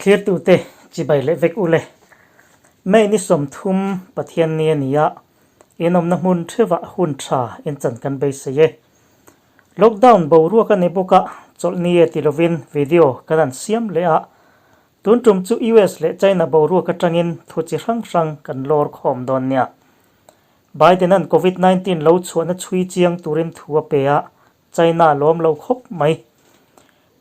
Thlirtute chibai leh vek ule. May ni 30 Pathianni a ni a, inawmna hmun theuhah hun tha inchan kan beisei e. Lockdown boruak a ni bawk a, chawlhni e ti lovin video kan han siam leh a. Tun tum chu US leh China boruak atangin thu chi hrang hrang kan lawr khawm dawn nia. Biden-a'n Covid 19 lo chhuahna chhui chiang turin thu a pe a, China lawm lo khawp mai.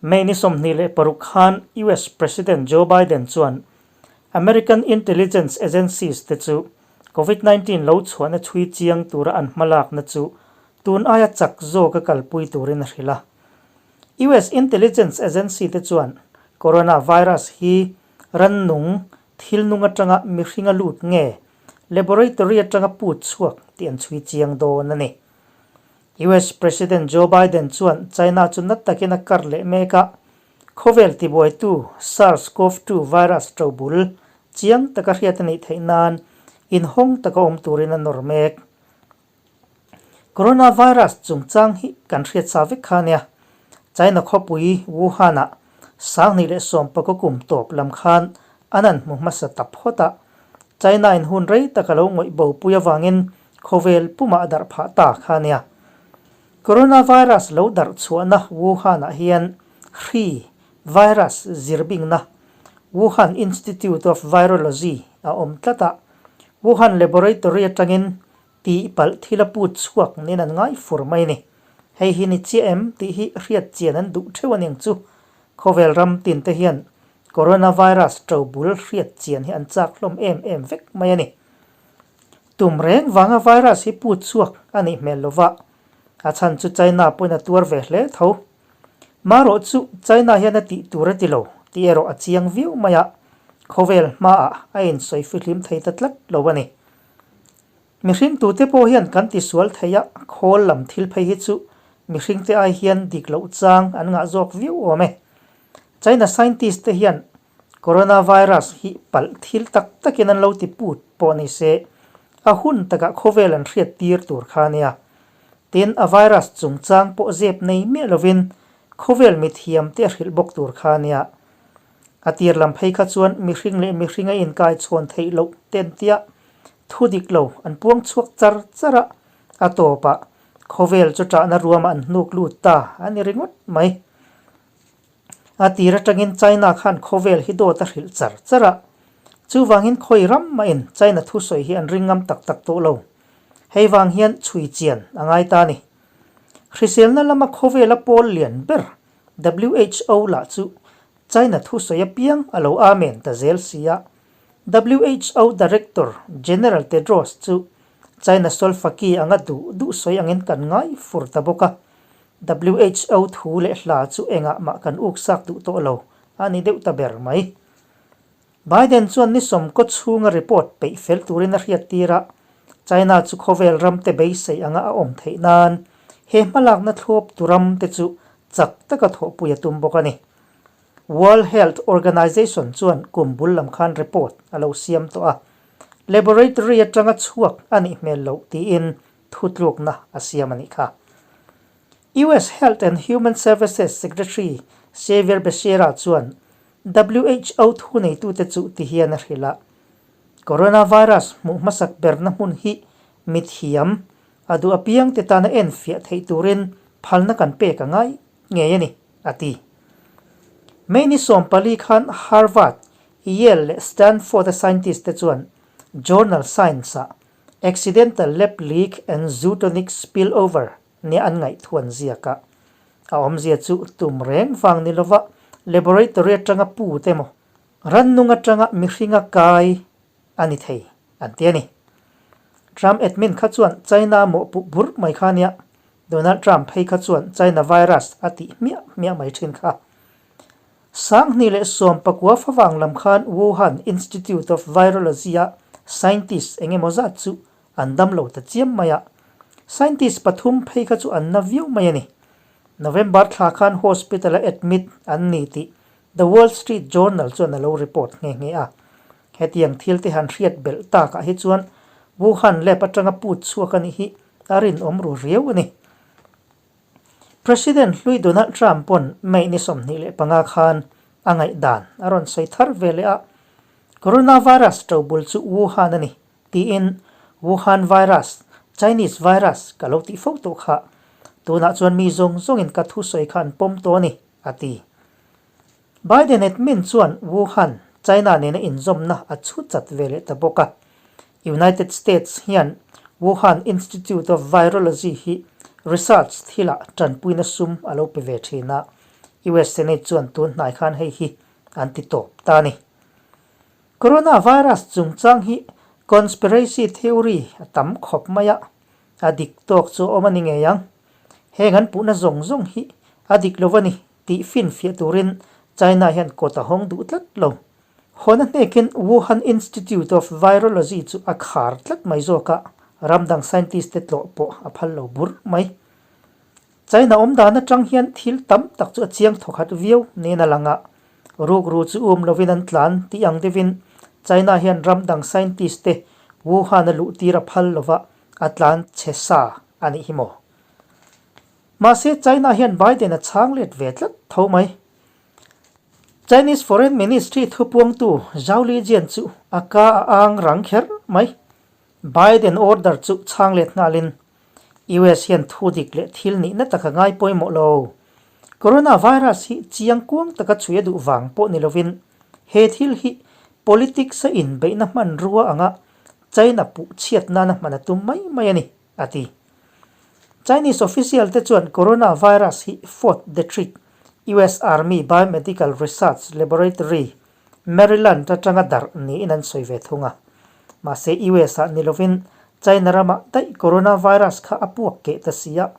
May ni 26 khan US President Joe Biden chuan American intelligence agencies te chu Covid 19 lo chhuahna chhui chiang tura an hmalakna chu tun aia chak zawka kalpui turin a hrilh a. US intelligence agency te chuan coronavirus hi rannung thil nung atanga mihringa lut nge laboratory atanga put chhuak tih an chhui chiang dawn a ni. US President Joe Biden chuan China chu nat takin a kar leh mek a, khawvel tibuaitu SARS-CoV-2 virus to bul chiang taka hriat a nih theih nan inhawng taka awm turin a nawr mek. Coronavirus chungchang hi kan hriat sa vek kha nia. China khawpui Wuhan-ah 2019 kum tawp lam khan an an hmu hmasa ta phawt a, China-in hun rei tak a lo ngawih bopui avangin khawvel pumah a darh phah ta kha nia. Coronavirus lo darh chhuahna Wuhan-ah hian hri, virus, zirbingna Wuhan Institute of Virology a awm tlat a, Wuhan Laboratory atangin tihpalh thil a put chhuak nen an ngai fur mai a ni. Hei hi ni chiah em tih hi hriat chian an duh theuh aniang chu. Khawvel ram tin te hian coronavirus to bul hriat chian hi an chak hlawm em em vek mai a ni. Tum reng vanga virus hi put chhuak a nih hmel lova, a chhan chu China pawhin a tuar ve hle tho. Marawh chu China hian a tih tur a ti lo tih erawh a chiang viau mai a, khawvel hmaah a insawi fihlim thei ta tlat lo a ni. Mihring tute pawh hian kan tisual thei a, khawl lam thil phei hi chu mihringte ai hian dik loh chang an ngah zawk viau awm e. China scientist te hian coronavirus hi palh thil tak takin an lo ti put pawh ni se, a hun takah khawvel an hriat tir tur kha nia. Tin, a virus chungchang pawh zep nei miah lovin khawvel mithiam te a hrilh bawk tur kha nia. A tir lam phei kha chuan mihring leh mihring a inkai chhawn theih loh te an tia, thu dik lo an puang chhuak char char a, a tawpah khawvel chu ṭahna ruamah an hnuk lut ta a ni ringawt mai. A tir atangin China khan khawvel hi dawt a hrilh char char a, chuvangin khawi ram mahin China thusawi hi an ring ngam tak tak tawh lo. Hei vang hian chhui chian a ngai ta a ni. Hriselna lama khawvela pawl lian ber WHO lah chu China thusawi apiang a lo amen ta zel si a. WHO Director General Tedros chu China solfaki anga duh duh sawi angin kan ngai fur ta bawk a. WHO thu leh hla chu engah mah kan uksak duh tawh lo a ni deuh ta ber mai. Biden chuan ni sawmkaw chhunga report peih fel turin a hriat tir a, China chu khawvel ramte beisei anga a awm theih nan he hmalakna thlawp tu ramte chu chak taka thawhpui a tum bawk a ni. World Health Organization chuan kum bul lam khan report a lo siam tawh a, laboratory atanga chhuak a nih hmel loh tiin thutlukna a siam a nih kha. US Health and Human Services Secretary Xavier Becerra chuan WHO thuneitute chu ti hian a hrilh a, Coronavirus hmuh hmasak berna hmun hi mithiam a duh apiangte tana enfiah theih turin phalna kan pek a ngai ngei a ni, a ti. May ni 14 khan Harvard, Yale leh Stanford-a scientist te chuan journal Science-ah Accidental Lab Leak and Zoonotic Spillover nia an ngaih an ziak a. A awmzia chu tum reng vang ni lova laboratory atanga pu te emaw, rannung atanga mihringa kai a ni thei an ti a ni. Trump admin kha chuan China mawhpuh burh mai kha nia, Donald Trump phei kha chuan China virus a tih hmiah hmiah mai thin kha. 2019 favang lam khan Wuhan Institute of Virology-a scientist eng emaw zat chu an dam lo ta chiam mai a, scientist pathum phei kha chu an na viau mai a ni. November thla khan hospital-a admit an ni tih The Wall Street Journal chuan a lo report nghe nghe a. Hetiang thil te han hriat belh takah hi chuan Wuhan lab atanga put chhuak a nih hi a rinawm ru riau a ni. President hlui Donald Trump pawn May ni 25 khan a ngaihdan a rawn sawi thar ve leh a, Coronavirus ṭobul chu Wuhan a ni tiin Wuhan virus, Chinese virus, ka lo tih fo tawh kha. Tunah chuan mi zawng zawngin ka thusawi kha an pawm tawh a ni, a ti. Biden admin chuan Wuhan, China nena inzawmna a chhu chat ve leh ta bawk a. United States hian Wuhan Institute of Virology hi research thilah tanpuina sum a lo pe ve thin a, US Senate chuan tun hnai khan hei hi an ti tawp ta a ni. Coronavirus chungchang hi conspiracy theory a tam khawp mai a, a dik tawk chu a awm a ni ngei ang. Heng an puhna zawng zawng hi a dik lo a ni tih finfiah turin China hian kawt a hawng duh tlat lo. Hawn a hnekin Wuhan Institute of Virology chu a khar tlat mai zawk a, ram dang scientist te tlawh pawh a phal lo burh mai. China awm dan atang hian thil tam tak chu a chiang thawkhat viau niin a lang a, rukru chu um lovin an tlan tih ang deuhin China hian ram dang scientist te Wuhan a luh tir a phal lova a tlan chhe sa a nih hi maw? Mahse China hian Biden a chhang let ve tlat tho mai. Chinese Foreign Ministry thupuangtu Zhao Lijian chu a ka a ang rang kher mai. Biden order chu chhang let nghalin US hian thu dik leh thil nihna taka ngai pawimawh lo. Coronavirus hi chiang kuang taka chhui a duh vang pawh ni lovin he thil hi politics a inbeihna hmanrua anga China puh chhiat nana hman a tum mai mai a ni, a ti. Chinese official te chuan coronavirus hi Fort Detrick, US Army Biomedical Research Laboratory, Maryland atanga darh niin an sawi ve thung a. Mahse US ah ni lovin China ramah daih coronavirus kha a puak keh ta si a,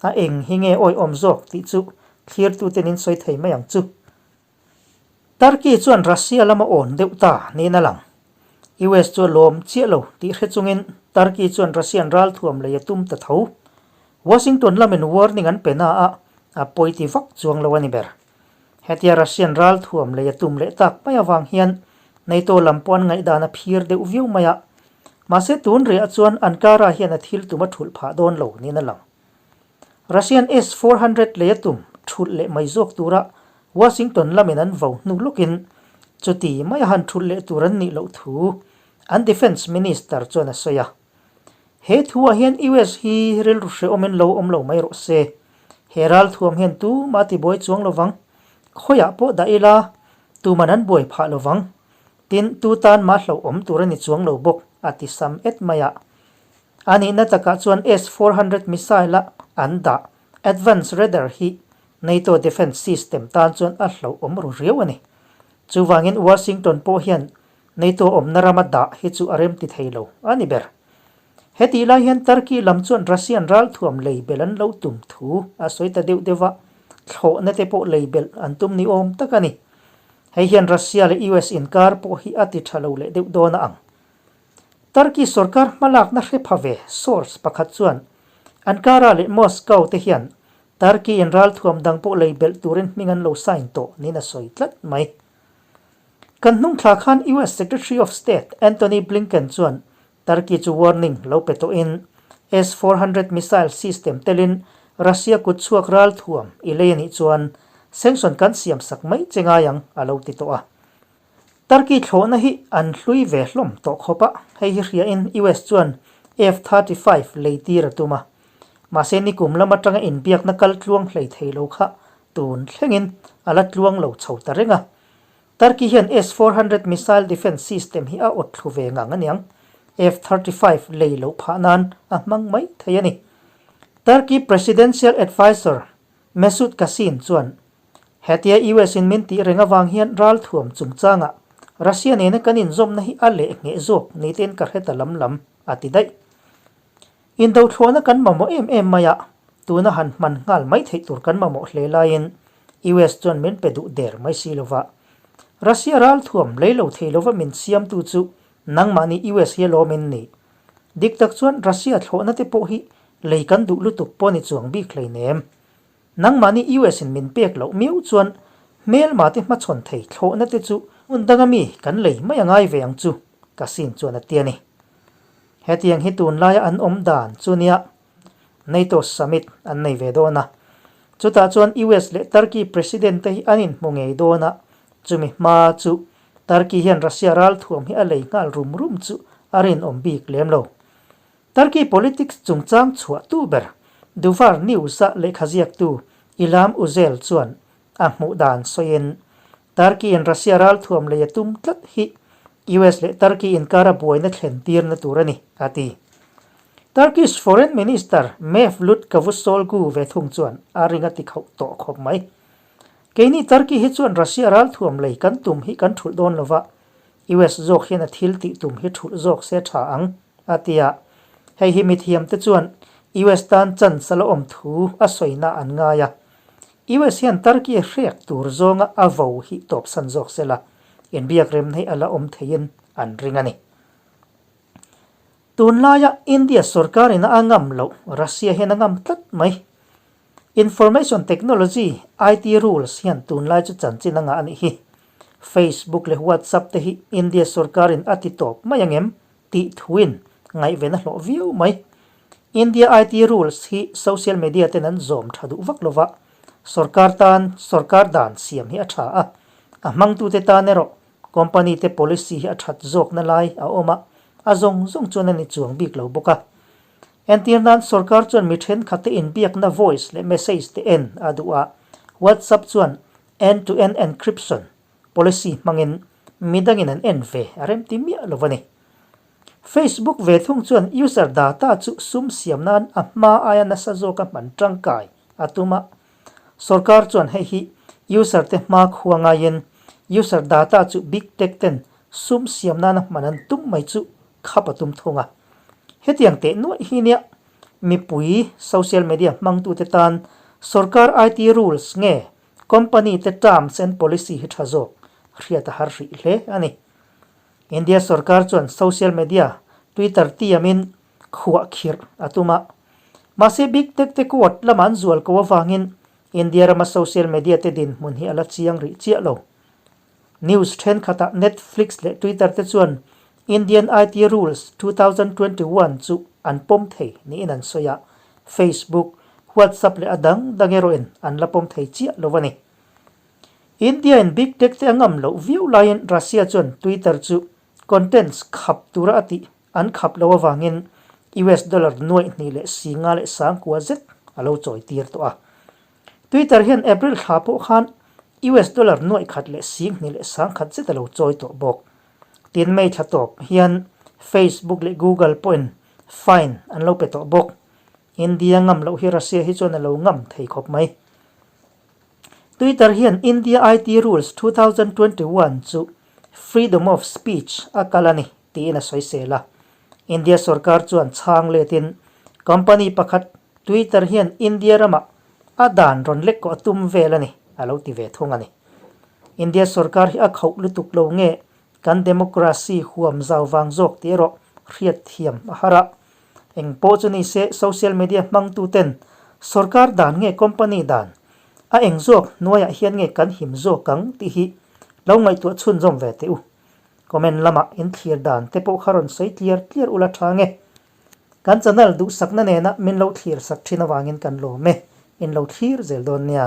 a eng hi nge awihawm zawk tih chu thlirtuten in sawi thei mai ang chu. Turkey chuan Russia lama awn deuh ta niin a lang. US chu a lawm chiah lo tih hre chungin Turkey chuan Russian ralthuam lei a tum ta tho. Washington lamin warning an pe na a, a pawi ti vak chuang lo a ni ber. Hetia Russian ralthuam lei a tum leh tak mai avang hian NATO lam pawh an ngaihdan a phir deuh viau mai a. Mahse tun rehah chuan Ankara hian a thil tum a thulh phah dawn lo niin a lang. Russian S-400 lei a tum thulh leh mai zawk tura Washington lamin an vo hnu lawkin chuti mai a han thulh leh tur an nih loh thu an Defence Minister chuan a sawi a. He thuah hian US hi rilru hrehawmin lo awm lo mai rawh se. He ralthuam hian tumah tibuai chuang lovang. Khawiah pawh dah ila, tuman an buai phah lovang. Tin, tu tan mah hlauhawm tur a ni chuang lo bawk, a ti sam et mai a. A nihna takah chuan S-400 missile a an dah Advanced Radar hi NATO defence system tan chuan a hlauhawm ru riau a ni. Chuvangin Washington pawh hian NATO awmna rama dah hi chu a remti thei lo a ni ber. Hetih lai hian Turkey lam chuan Russian ralthuam lei belh an lo tum thu a sawi ta deuh deuh a, thlawhna te pawh lei belh an tum ni awm tak a ni. Hei hian Russia leh US inkar pawh hi a ti tha lo leh deuh dawn a ang. Turkey sorkar hmalakna hre pha ve source pakhat chuan Ankara leh Moscow te hian Turkey in ralthuam dang pawh lei belh turin hming an lo sign tawh niin a sawi tlat mai. Kan hnung thla khan US Secretary of State Antony Blinken chuan Turkey chu warning lo pe tawhin S-400 missile system telin Russia kut chhuak ralthuam i lei a nih chuan sanction kan siam sak mai che ngai ang a lo ti tawh a. Turkey thlawhna hi an hlui ve hlawm tawh khawp a, hei hi hriain US chuan F-35 lei tir a tum a. Mahse nikum lam atanga inbiakna kal tluang hlei thei lo kha tun thlengin a la tluang lo chho ta reng a. Turkey hian S-400 missile defence system hi a awt thlu ve ngang aniang. F-35 lei loh phah nan a hmang mai thei a ni. Turkey Presidential Adviser Mesut Kasin chuan, Hetia US in min tih reng avang hian ralthuam chungchangah Russia nena kan inzawmna hi a leh ngheh zawk ni tein ka hre ta lam lam, a ti daih. Indothlawhna kan mamawh em em mai a, tuna han hman nghal mai theih tur kan mamawh hle laiin US chuan min pe duh der mai si lova. Russia ralthuam lei lo thei lova min siamtu chu nangmahni US hi alawmin ni. Dik tak chuan Russia thlawhna te pawh hi lei kan duh lutuk pawh ni chuang bik hleinem. Nangmahni US in min pek loh miau chuan hmelma te hmachhawn thei thlawhna te chu hmun danga mi kan lei mai a ngai ve ang chu, Kasin chuan a ti a ni. Hetiang hi tunlaia an awm dan chu nia NATO summit an nei ve dawn a. Chutah chuan US leh Turkey president te hi an inhmu ngei dawn a, Chumi hma chu Turkey hian Russia ralthuam hi a lei nghal rum rum chu a rinawm bik lem lo. Turkey politics chungchang chhuahtu ber Duvar News-a lehkha ziaktu Ilham Uzel chuan a hmuh dan sawiin Turkey-in Russia ralthuam lei a tum tlat hi US leh Turkey inkara buaina thlen tirna tur a ni, a ti. Turkish Foreign Minister Mevlut Cavusoglu ve thung chuan a ring a ti khauh tawh khawp mai. Keini Turkey hi chuan Russia ralthuam lei kan tum hi kan thulh dawn lova, US zawk hian a thil tih tum hi thulh zawk se tha ang, a ti a. Hei hi mithiamte chuan US tan chance a la awm thu a sawina an ngai a. US hian Turkey a hrek tur zawnga a vo hi tawpsan zawk sela, inbiak remna hi a la awm theiin an ring a ni. Tunlaia India sorkarin a ngam loh Russia hian a ngam tlat mai. Information Technology, IT, rules hian tunlai chu chanchin a ngah a nih hi. Facebook leh WhatsApp te hi India sorkarin a ti tawp mai angem tih thuin ngaihven a hlawh viau mai. India IT rules hi social media ten an zawm tha duh vak lova, sorkar tan sorkar dan siam hi a tha a, a hmangtute tan erawh company te policy hi a that zawkna lai a awm a, a zawng zawng chuan a ni chuang bik lo bawk a. Entir nan sorkar chuan mi thenkhat te inbiakna voice leh message te en a duh a, WhatsApp chuan end-to-end encryption policy hmangin midangin an en ve a remti miah lo a ni. Facebook ve thung chuan user data chu sum siam nan a hma aia nasa zawka hman tangkai a tum a. Sorkar chuan hei hi user te hma khua ngaiin user data chu big tech ten sum siam nana hman an tum mai chu khap a tum thung a. Hetiang teh nuaih hi nia mipui social media hmangtute tan sorkar IT rules nge Company te terms and policy hi tha zawk hriat a har hrih hle a ni. India sorkar chuan social media Twitter tiamin khuah khirh a tum a. Mahse big tech te court lama an zual ko avangin India rama social media te dinhmun hi a la chiang rih chiah lo. News thenkhatah Netflix leh Twitter te chuan Indian IT Rules 2021 chu an pawm thei niin an sawi a, Facebook, WhatsApp leh a dang dang erawhin an la pawm thei chiah lo a ni. India-in Big Tech te a ngam loh viau laiin Russia chuan Twitter chu contents khap tura a tih an khap loh avangin US dollar nuaih hnih leh singa leh sangkua zet a lo chawi tir tawh a. Twitter hian April thla pawh khan US dollar nuaih khat leh sing hnih leh sangkhat zet a lo chawi tawh bawk. Tin May thla tawp hian Facebook leh Google pawhin fine an lo pe tawh bawk. India ngam loh hi Russia hi chuan a lo ngam thei khawp mai. Twitter hian India IT Rules 2021 chu freedom of speech a kal a ni tiin a sawisel a. India sorkar chuan chhang letin company pakhat Twitter hian India ramah a dan rawn lek kawh a tum vel a ni a lo ti ve thung a ni. India sorkar hi a khauh lutuk lo nge kan democracy huam zau vang zawk tih erawh hriat thiam a har a. Eng pawh chu ni se social media hmangtuten sorkar dan nge company dan a eng zawk hnuaiah hian nge kan him zawk ang tih hi lo ngaihtuah chhunzawm ve teh u. Comment lamah in thlir dan te pawh kha rawn sawi tliar tliar ula tha nge. Kan channel duhsakna nena min lo thlir sak thin avangin kan lawm e, in lo thlir zel dawn nia.